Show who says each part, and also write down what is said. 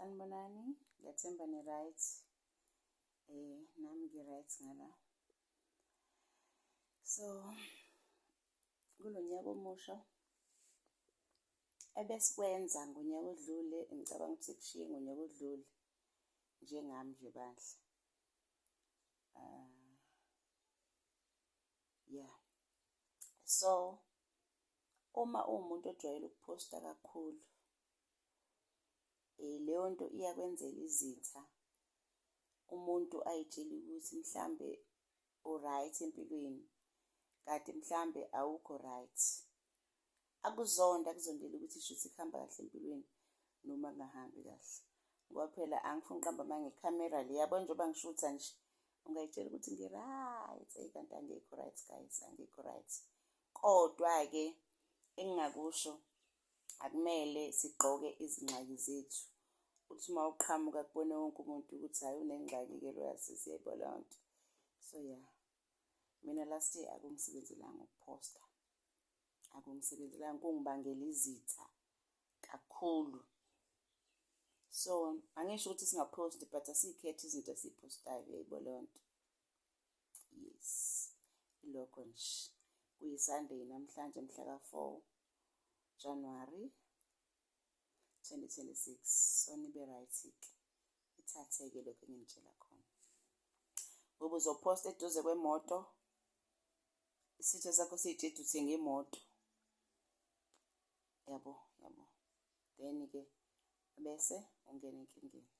Speaker 1: Sanibonani, ngiyathemba ni-right. Nami ngi-right ngala. So, kulo nyaka omusha ebesikwenza ngonyaka odlule ngicabanga ukuthi sikushiye ngonyaka odlule, njengami nje bandla, ya. So, uma uwumuntu ojwayele ukuphosta kakhulu leyo nto iyakwenzela izitha, umuntu ayitshele ukuthi mhlambe u-right empilweni kanti mhlambe awukho right. Akuzonde akuzondele ukuthi shuthi kuhamba kahle empilweni noma kungahambi kahle, ngoba phela angifuni ukuqamba amanga ikhamera le, uyabo njengoba ngishutha nje, ungayitshela ukuthi ngi-right eyi kanti angikho right guys, angikho right. Kodwa-ke engingakusho akumele sigqoke izingxaki zethu, uthi uma uqhamuka kubone wonke umuntu ukuthi hhayi unengxaki-ke loya sisi, uyayibona leyo nto. So ya, mina last year akungisebenzelanga ukuphosta, akungisebenzelanga kungibangele izitha kakhulu. So, angisho ukuthi singaphosti but asiyikhethe izinto esiyiphostayo, uyayibona leyo nto? Yes, ilokho nje. Kuyi-Sunday namhlanje mhlaka-4 January 2026. So, nibe right-ke, ithathe-ke lokhu enginitshela khona. Ngoba uzophosta eduze kwemoto, isitha sakho siy'tshela ukuthi uthenge imoto, yabo yabo. Then-ke bese ungena enkingeni.